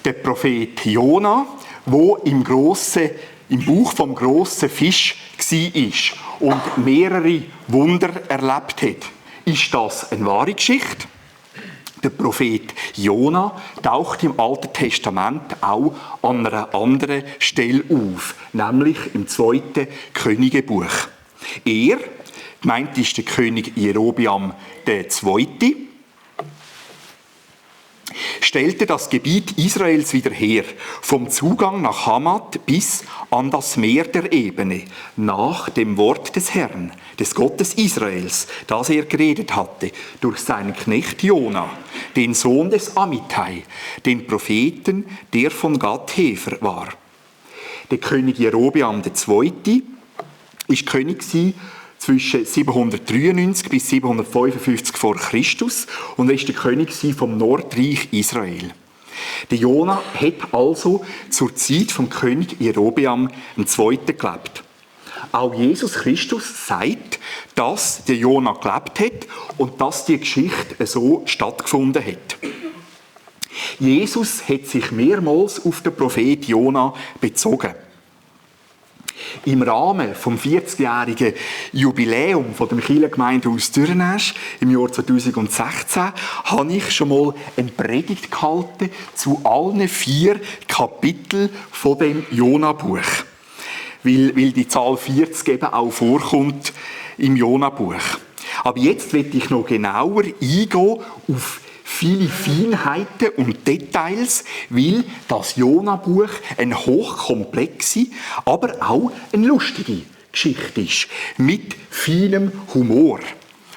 der Prophet Jona, wo im Bauch vom grossen Fisch war und mehrere Wunder erlebt hat. Ist das eine wahre Geschichte? Der Prophet Jona taucht im Alten Testament auch an einer anderen Stelle auf, nämlich im 2. Königebuch. Er, gemeint ist der König Jerobeam II., stellte das Gebiet Israels wieder her, vom Zugang nach Hamat bis an das Meer der Ebene, nach dem Wort des Herrn, des Gottes Israels, das er geredet hatte, durch seinen Knecht Jona, den Sohn des Amittai, den Propheten, der von Gad Hefer war. Der König Jerobeam II. war König zwischen 793 bis 755 vor Christus und er war der König vom Nordreich Israel. Der Jona hat also zur Zeit vom König Jerobeam II. Gelebt. Auch Jesus Christus sagt, dass der Jona gelebt hat und dass die Geschichte so stattgefunden hat. Jesus hat sich mehrmals auf den Prophet Jona bezogen. Im Rahmen vom 40-jährigen Jubiläum von dem Kirchengemeindehaus Dürrenäsch im Jahr 2016 habe ich schon mal eine Predigt gehalten zu allen 4 Kapiteln von dem Jona-Buch. Weil die Zahl 40 eben auch vorkommt im Jona-Buch. Aber jetzt will ich noch genauer eingehen auf viele Feinheiten und Details, weil das Jona-Buch eine hochkomplexe, aber auch eine lustige Geschichte ist. Mit feinem Humor,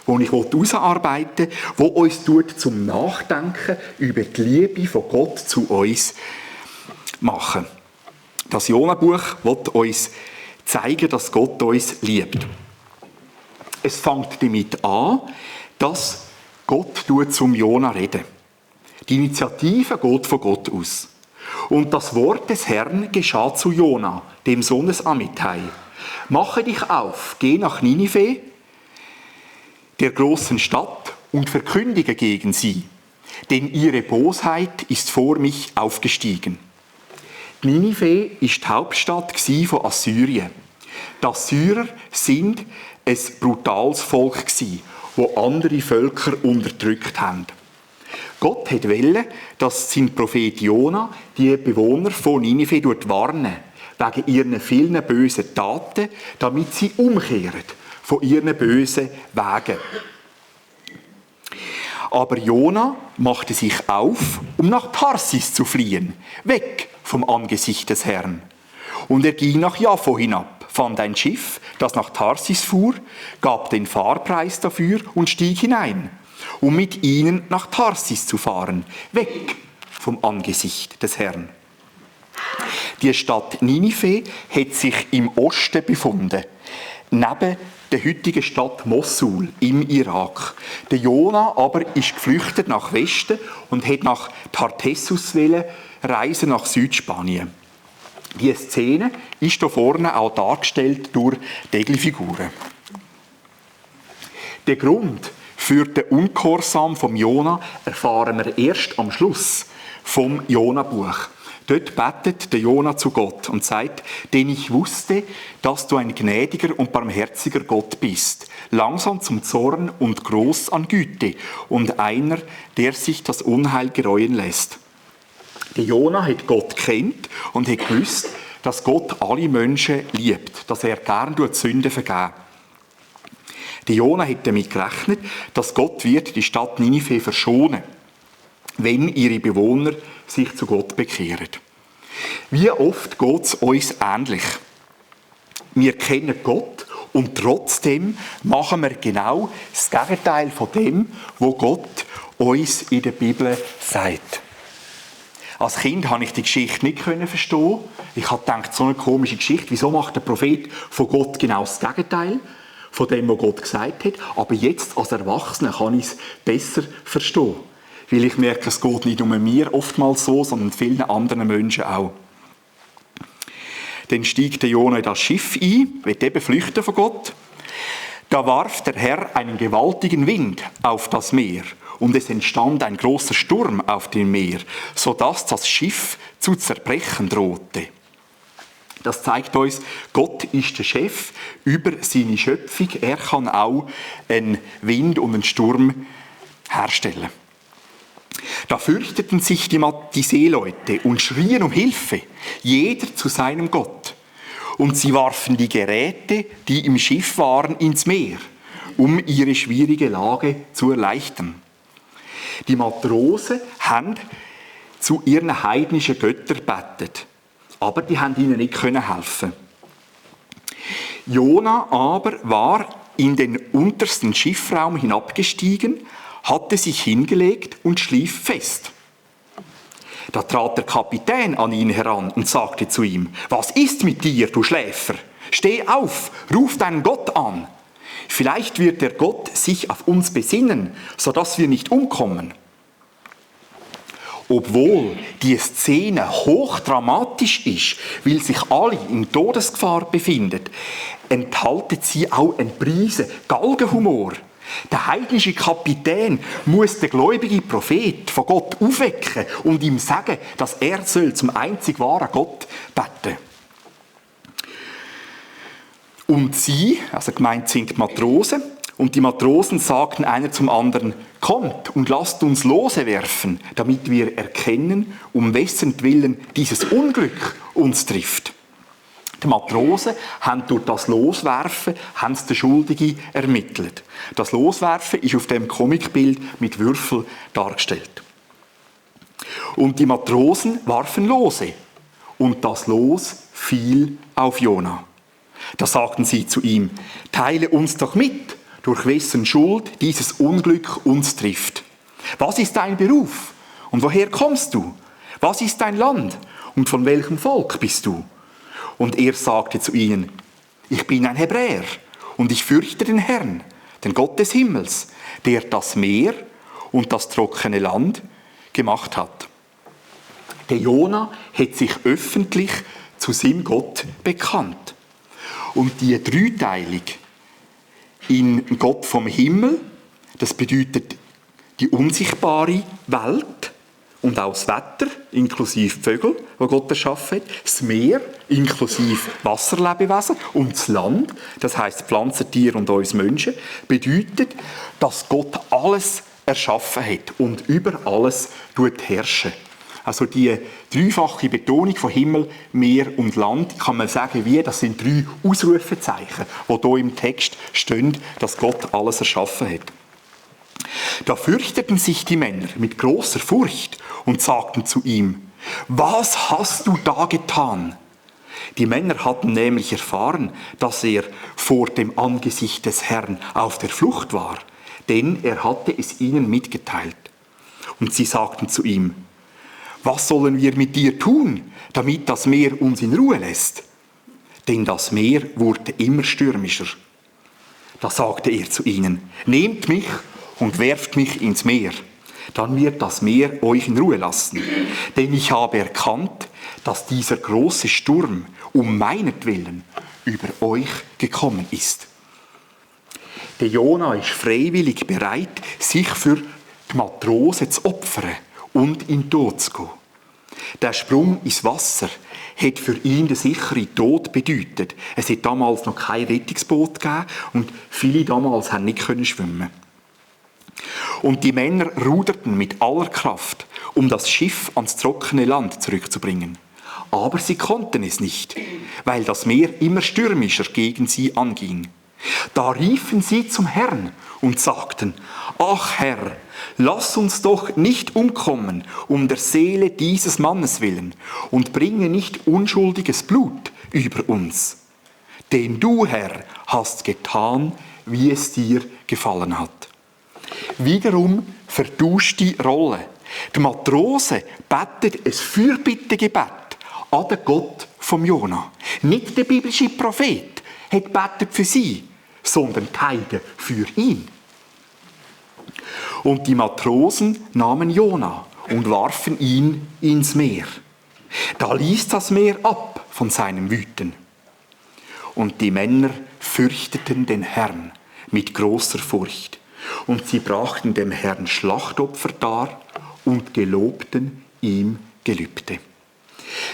den ich herausarbeiten will, wo uns zum Nachdenken über die Liebe von Gott zu uns machen. Das Jona-Buch will uns zeigen, dass Gott uns liebt. Es fängt damit an, dass Gott zum Jona reden. Die Initiative geht von Gott aus. Und das Wort des Herrn geschah zu Jona, dem Sohn des Amittai. Mache dich auf, geh nach Ninive, der großen Stadt, und verkündige gegen sie, denn ihre Bosheit ist vor mich aufgestiegen. Ninive war die Hauptstadt von Assyrien. Die Assyrer sind ein brutales Volk, wo andere Völker unterdrückt haben. Gott wollte, dass sein Prophet Jona die Bewohner von Ninive warnen, wegen ihren vielen bösen Taten, damit sie umkehren von ihren bösen Wegen. Aber Jona machte sich auf, um nach Tarsis zu fliehen, weg vom Angesicht des Herrn. Und er ging nach Jaffo hinab, fand ein Schiff, das nach Tarsis fuhr, gab den Fahrpreis dafür und stieg hinein, um mit ihnen nach Tarsis zu fahren, weg vom Angesicht des Herrn. Die Stadt Ninive hat sich im Osten befunden, neben der heutigen Stadt Mossul im Irak. Der Jona aber ist geflüchtet nach Westen und hat nach Tartessus reisen nach Südspanien. Die Szene ist hier vorne auch dargestellt durch Deglifiguren. Der Grund für den Ungehorsam vom Jona erfahren wir erst am Schluss vom Jona-Buch. Dort betet der Jona zu Gott und sagt, denn ich wusste, dass du ein gnädiger und barmherziger Gott bist, langsam zum Zorn und groß an Güte und einer, der sich das Unheil gereuen lässt. Der Jona hat Gott kennt und hat gewusst, dass Gott alle Menschen liebt, dass er gern Sünden vergeben. Der Jona hat damit gerechnet, dass Gott wird die Stadt Ninive verschonen, wenn ihre Bewohner sich zu Gott bekehren. Wie oft geht es uns ähnlich? Wir kennen Gott und trotzdem machen wir genau das Gegenteil von dem, was Gott uns in der Bibel sagt. Als Kind konnte ich die Geschichte nicht verstehen. Ich habe gedacht, so eine komische Geschichte, wieso macht der Prophet von Gott genau das Gegenteil von dem, was Gott gesagt hat? Aber jetzt als Erwachsener kann ich es besser verstehen. Weil ich merke, es geht nicht um mir oftmals so, sondern vielen anderen Menschen auch. Dann steigt der Jona in das Schiff ein, will eben flüchten von Gott. Da warf der Herr einen gewaltigen Wind auf das Meer und es entstand ein großer Sturm auf dem Meer, sodass das Schiff zu zerbrechen drohte. Das zeigt uns, Gott ist der Chef über seine Schöpfung. Er kann auch einen Wind und einen Sturm herstellen. Da fürchteten sich die Seeleute und schrien um Hilfe, jeder zu seinem Gott. Und sie warfen die Geräte, die im Schiff waren, ins Meer, um ihre schwierige Lage zu erleichtern. Die Matrosen haben zu ihren heidnischen Göttern gebetet, aber die haben ihnen nicht helfen. Jona aber war in den untersten Schiffraum hinabgestiegen, hatte sich hingelegt und schlief fest. Da trat der Kapitän an ihn heran und sagte zu ihm: Was ist mit dir, du Schläfer? Steh auf, ruf deinen Gott an. Vielleicht wird der Gott sich auf uns besinnen, sodass wir nicht umkommen. Obwohl die Szene hochdramatisch ist, weil sich alle in Todesgefahr befinden, enthalten sie auch eine Prise Galgenhumor. Der heidnische Kapitän muss den gläubigen Prophet von Gott aufwecken und ihm sagen, dass er zum einzig wahren Gott beten soll. Und sie, also gemeint sind die Matrosen, und die Matrosen sagten einer zum anderen: Kommt und lasst uns Lose werfen, damit wir erkennen, um wessen Willen dieses Unglück uns trifft. Die Matrosen haben durch das Loswerfen den Schuldigen ermittelt. Das Loswerfen ist auf dem Comicbild mit Würfel dargestellt. Und die Matrosen warfen Lose. Und das Los fiel auf Jona. Da sagten sie zu ihm: Teile uns doch mit, durch wessen Schuld dieses Unglück uns trifft. Was ist dein Beruf? Und woher kommst du? Was ist dein Land? Und von welchem Volk bist du? Und er sagte zu ihnen: Ich bin ein Hebräer und ich fürchte den Herrn, den Gott des Himmels, der das Meer und das trockene Land gemacht hat. Der Jona hat sich öffentlich zu seinem Gott bekannt. Und die Dreiteilung in Gott vom Himmel, das bedeutet die unsichtbare Welt und auch das Wetter, inklusive Vögel, die Gott erschaffen hat, das Meer, inklusive Wasserlebewesen, und das Land, das heisst Pflanzen, Tiere und uns Menschen, bedeutet, dass Gott alles erschaffen hat und über alles herrschen. Also die dreifache Betonung von Himmel, Meer und Land, kann man sagen, das sind 3 Ausrufezeichen, die hier im Text stehen, dass Gott alles erschaffen hat. Da fürchteten sich die Männer mit großer Furcht und sagten zu ihm: Was hast du da getan? Die Männer hatten nämlich erfahren, dass er vor dem Angesicht des Herrn auf der Flucht war, denn er hatte es ihnen mitgeteilt. Und sie sagten zu ihm: Was sollen wir mit dir tun, damit das Meer uns in Ruhe lässt? Denn das Meer wurde immer stürmischer. Da sagte er zu ihnen: Nehmt mich und werft mich ins Meer. Dann wird das Meer euch in Ruhe lassen. Denn ich habe erkannt, dass dieser große Sturm um meinetwillen über euch gekommen ist. Der Jona ist freiwillig bereit, sich für die Matrosen zu opfern und in den Tod zu gehen. Der Sprung ins Wasser hat für ihn den sicheren Tod bedeutet. Es hat damals noch kein Rettungsboot gegeben und viele damals haben nicht schwimmen. Und die Männer ruderten mit aller Kraft, um das Schiff ans trockene Land zurückzubringen. Aber sie konnten es nicht, weil das Meer immer stürmischer gegen sie anging. Da riefen sie zum Herrn und sagten: Ach Herr, lass uns doch nicht umkommen um der Seele dieses Mannes willen und bringe nicht unschuldiges Blut über uns. Denn du, Herr, hast getan, wie es dir gefallen hat. Wiederum vertauscht die Rolle. Die Matrose betet ein Fürbittegebet an den Gott vom Jona. Nicht der biblische Prophet hat betet für sie, sondern die Heiden für ihn. Und die Matrosen nahmen Jona und warfen ihn ins Meer. Da ließ das Meer ab von seinem Wüten. Und die Männer fürchteten den Herrn mit großer Furcht Und sie brachten dem Herrn Schlachtopfer dar und gelobten ihm Gelübde.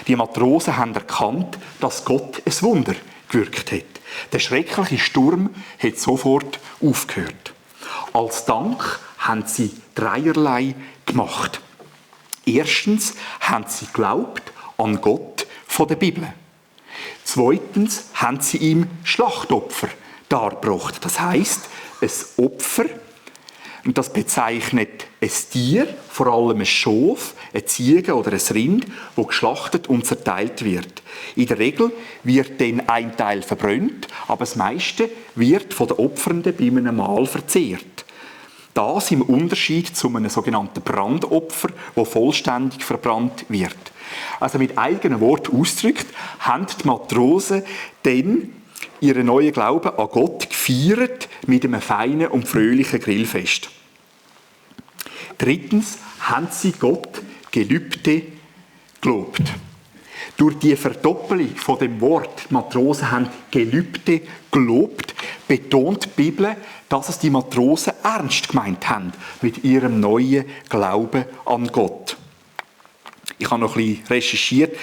Die Matrosen haben erkannt, dass Gott ein Wunder gewirkt hat. Der schreckliche Sturm hat sofort aufgehört. Als Dank haben sie dreierlei gemacht. Erstens haben sie geglaubt an Gott von der Bibel. Zweitens haben sie ihm Schlachtopfer dargebracht. Das heisst, ein Opfer, und das bezeichnet ein Tier, vor allem ein Schaf, eine Ziege oder ein Rind, das geschlachtet und zerteilt wird. In der Regel wird dann ein Teil verbrannt, aber das meiste wird von den Opfernden bei einem Mahl verzehrt. Das im Unterschied zu einem sogenannten Brandopfer, das vollständig verbrannt wird. Also mit eigenen Worten ausgedrückt, haben die Matrosen dann ihren neuen Glauben an Gott gefeiert mit einem feinen und fröhlichen Grillfest. Drittens haben sie Gott Gelübde gelobt. Durch die Verdoppelung von dem Wort, die Matrosen haben Gelübde gelobt, betont die Bibel, dass es die Matrosen ernst gemeint haben mit ihrem neuen Glauben an Gott. Ich habe noch ein bisschen recherchiert.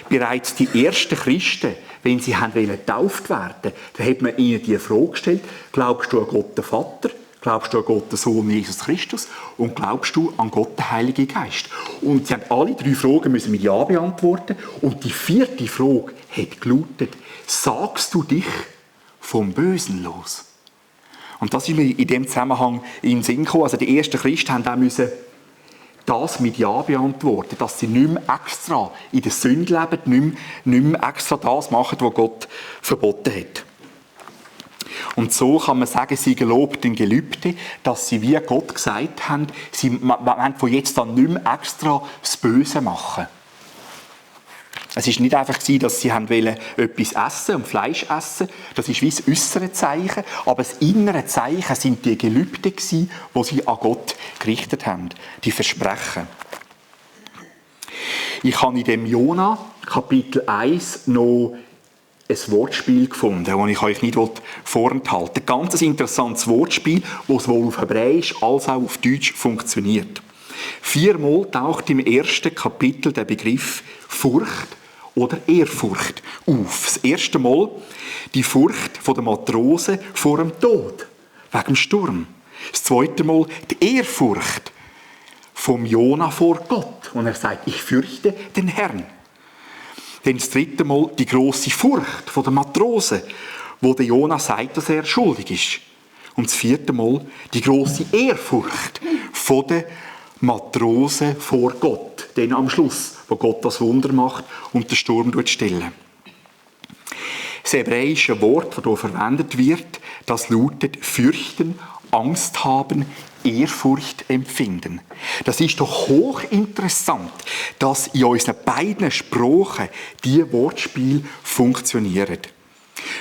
Bereits die ersten Christen, wenn sie getauft werden wollten, dann hat man ihnen die Frage gestellt: Glaubst du an Gott den Vater? Glaubst du an Gott den Sohn Jesus Christus? Und glaubst du an Gott den Heiligen Geist? Und sie haben alle 3 Fragen mit Ja beantworten. Und die 4. Frage hat gelautet: Sagst du dich vom Bösen los? Und das ist mir in dem Zusammenhang in den Sinn gekommen. Also die ersten Christen haben auch das mit Ja beantworten, dass sie nicht mehr extra in der Sünde leben, nicht mehr extra das machen, was Gott verboten hat. Und so kann man sagen, sie gelobten Gelübde, dass sie wie Gott gesagt haben, sie wollen von jetzt an nicht mehr extra das Böse machen. Es war nicht einfach, dass sie etwas essen und Fleisch essen. Das ist wie das äußere Zeichen. Aber das innere Zeichen sind die Gelübde, die sie an Gott gerichtet haben. Die Versprechen. Ich habe in dem Jona, Kapitel 1, noch ein Wortspiel gefunden, das ich euch nicht vorenthalten will. Ein ganz interessantes Wortspiel, das sowohl auf Hebräisch als auch auf Deutsch funktioniert. 4-mal taucht im ersten Kapitel der Begriff Furcht oder Ehrfurcht auf. Das erste Mal die Furcht der Matrosen vor dem Tod, wegen dem Sturm. Das zweite Mal die Ehrfurcht vom Jona vor Gott. Und er sagt, ich fürchte den Herrn. Dann das dritte Mal die grosse Furcht der Matrosen, wo der Jona sagt, dass er schuldig ist. Und das vierte Mal die grosse Ehrfurcht der Matrosen vor Gott. Dann am Schluss, wo Gott das Wunder macht und den Sturm stillen. Das hebräische Wort, das hier verwendet wird, das lautet fürchten, Angst haben, Ehrfurcht empfinden. Das ist doch hochinteressant, dass in unseren beiden Sprachen diese Wortspiele funktionieren.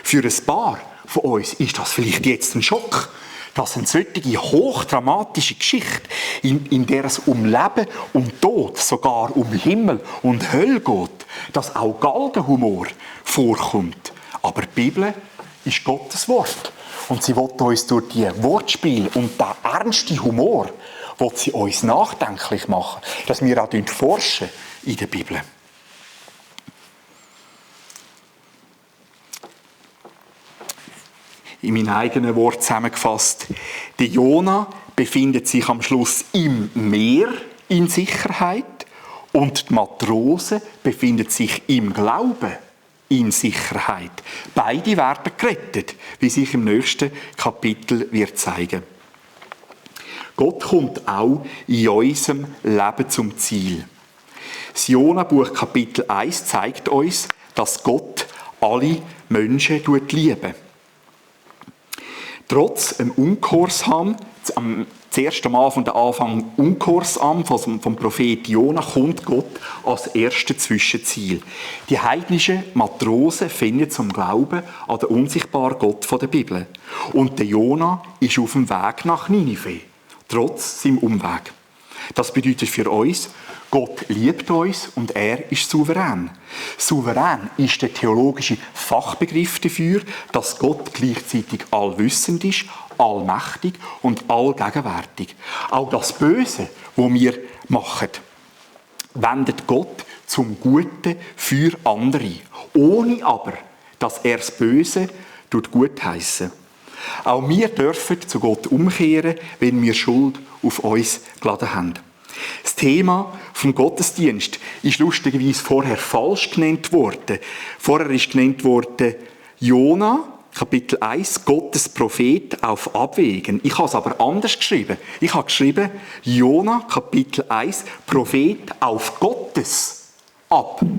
Für ein paar von uns ist das vielleicht jetzt ein Schock, dass eine solche hochdramatische Geschichte, in der es um Leben und Tod, sogar um Himmel und Hölle geht, dass auch Galgenhumor vorkommt. Aber die Bibel ist Gottes Wort. Und sie will uns durch die Wortspiele und den ernsten Humor will sie uns nachdenklich machen, dass wir auch forschen in der Bibel. In meinen eigenen Worten zusammengefasst: Der Jona befindet sich am Schluss im Meer in Sicherheit und die Matrosen befinden sich im Glauben in Sicherheit. Beide werden gerettet, wie sich im nächsten Kapitel wird zeigen. Gott kommt auch in unserem Leben zum Ziel. Das Jona-Buch Kapitel 1 zeigt uns, dass Gott alle Menschen liebt. Trotz dem Ungehorsam, zuerst einmal von der Anfang Ungehorsam vom Prophet Jona, kommt Gott als erstes Zwischenziel. Die heidnischen Matrosen finden zum Glauben an den unsichtbaren Gott der Bibel. Und der Jona ist auf dem Weg nach Ninive, trotz seinem Umweg. Das bedeutet für uns, Gott liebt uns und er ist souverän. Souverän ist der theologische Fachbegriff dafür, dass Gott gleichzeitig allwissend ist, allmächtig und allgegenwärtig. Auch das Böse, das wir machen, wendet Gott zum Guten für andere, ohne aber, dass er das Böse gutheissen. Auch wir dürfen zu Gott umkehren, wenn wir Schuld auf uns geladen haben. Das Thema vom Gottesdienst ist lustigerweise vorher falsch genannt worden. Vorher ist genannt worden Jona, Kapitel 1, Gottes Prophet auf Abwägen. Ich habe es aber anders geschrieben. Ich habe geschrieben, Jona, Kapitel 1, Prophet auf Gottes Abwägen.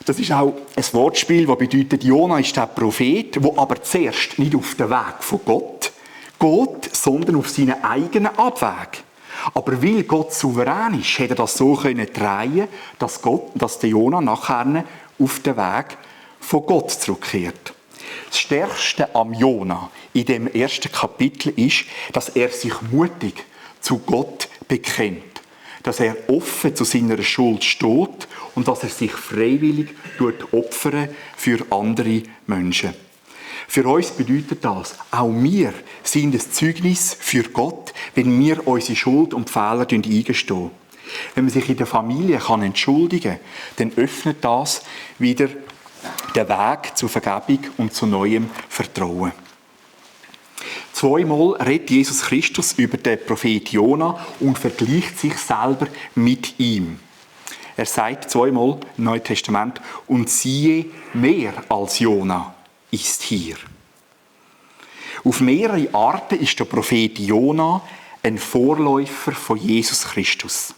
Das ist auch ein Wortspiel, das bedeutet, Jona ist der Prophet, der aber zuerst nicht auf den Weg von Gott geht, sondern auf seinen eigenen Abweg. Aber weil Gott souverän ist, hätte er das so drehen, dass der Jona nachher auf den Weg von Gott zurückkehrt. Das Stärkste am Jona in dem ersten Kapitel ist, dass er sich mutig zu Gott bekennt. Dass er offen zu seiner Schuld steht und dass er sich freiwillig opfert für andere Menschen. Für uns bedeutet das, auch wir sind ein Zeugnis für Gott, wenn wir unsere Schuld und Fehler eingestehen. Wenn man sich in der Familie entschuldigen kann, dann öffnet das wieder den Weg zur Vergebung und zu neuem Vertrauen. Zweimal redet Jesus Christus über den Prophet Jona und vergleicht sich selber mit ihm. Er sagt zweimal im Neuen Testament, und siehe, mehr als Jona ist hier. Auf mehrere Arten ist der Prophet Jona ein Vorläufer von Jesus Christus.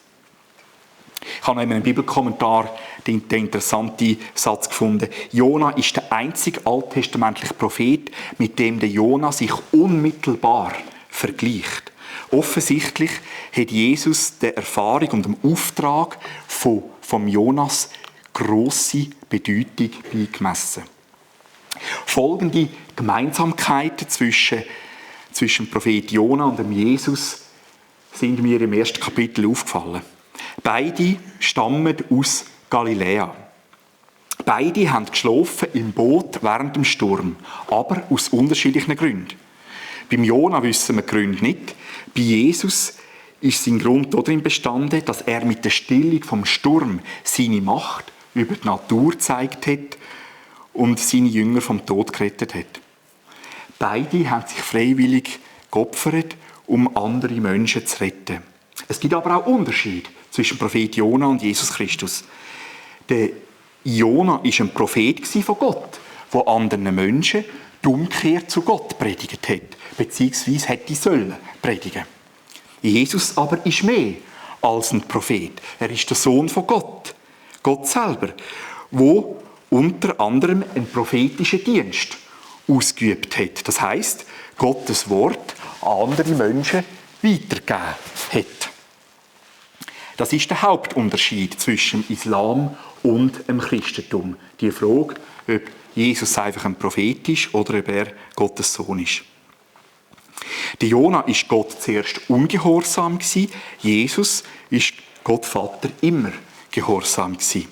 Ich habe noch in einem Bibelkommentar den interessanten Satz gefunden. Jona ist der einzige alttestamentliche Prophet, mit dem der Jona sich unmittelbar vergleicht. Offensichtlich hat Jesus der Erfahrung und dem Auftrag vom Jonas grosse Bedeutung beigemessen. Folgende Gemeinsamkeiten zwischen dem Prophet Jona und dem Jesus sind mir im ersten Kapitel aufgefallen. Beide stammen aus Galiläa. Beide haben geschlafen im Boot während dem Sturm, aber aus unterschiedlichen Gründen. Beim Jona wissen wir die Gründe nicht. Bei Jesus ist sein Grund darin bestanden, dass er mit der Stillung vom Sturm seine Macht über die Natur gezeigt hat und seine Jünger vom Tod gerettet hat. Beide haben sich freiwillig geopfert, um andere Menschen zu retten. Es gibt aber auch Unterschiede zwischen Prophet Jona und Jesus Christus. Der Jona war ein Prophet von Gott, der anderen Menschen die Umkehr zu Gott predigt hat, beziehungsweise hätte sollen predigen. Jesus aber ist mehr als ein Prophet. Er ist der Sohn von Gott, Gott selber, der unter anderem einen prophetischen Dienst ausgeübt hat. Das heisst, Gottes Wort an andere Menschen weitergegeben hat. Das ist der Hauptunterschied zwischen dem Islam und dem Christentum. Die Frage, ob Jesus einfach ein Prophet ist oder ob er Gottes Sohn ist. Der Jona ist Gott zuerst ungehorsam gewesen. Jesus ist Gott Vater immer gehorsam gewesen.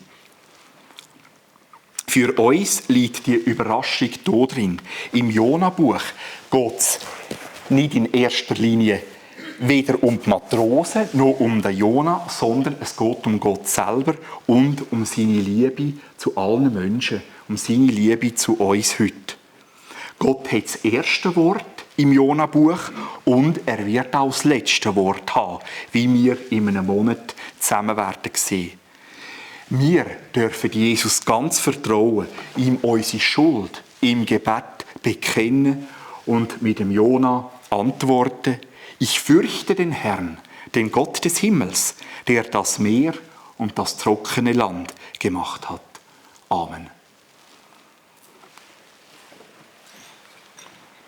Für uns liegt die Überraschung darin. Im Jona-Buch geht es nicht in erster Linie weder um die Matrosen noch um den Jona, sondern es geht um Gott selber und um seine Liebe zu allen Menschen, um seine Liebe zu uns heute. Gott hat das erste Wort im Jona-Buch und er wird auch das letzte Wort haben, wie wir in einem Monat zusammen werden sehen. Wir dürfen Jesus ganz vertrauen, ihm unsere Schuld im Gebet bekennen und mit dem Jona antworten: Ich fürchte den Herrn, den Gott des Himmels, der das Meer und das trockene Land gemacht hat. Amen.